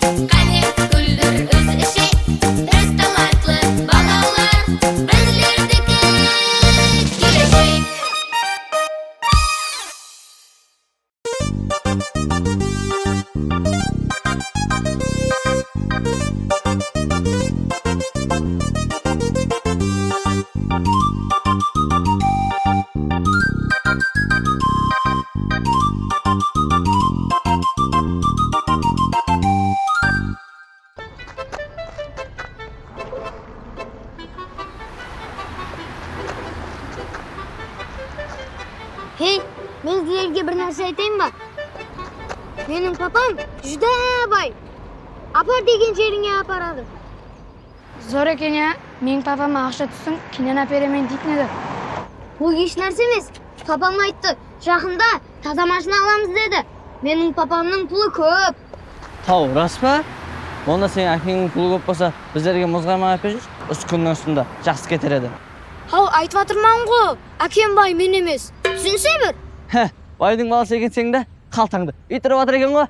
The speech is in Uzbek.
Qani kuldir o'z ishi, biz talantli bolalar, bizlardiki kelajak. Hey, men sizlarga bir narsa aytayinmi? Mening papam juda boy. Apar degan yeringga aparadi. Zo'r ekan ya. Mening papama aqsha tushsin, keyin beraman deytin edi. Bu hech narsa emas. Papam aytdi, yaqinda toza mashina olamiz dedi. Mening papamning puli ko'p. Tau, рас па? Онда сенің әкеңнің пұлы көп болса, біздерге мұз қаймақ әперіп жүрші. Үш күннің үстінде жақсы кетер еді. Hau, aytып жатырмын ғой. Әкем бай, мен емес. Түсінсе бір. Хе, байдың баласы екенсің де, қалтаңды итіріп жатыр екен ғой.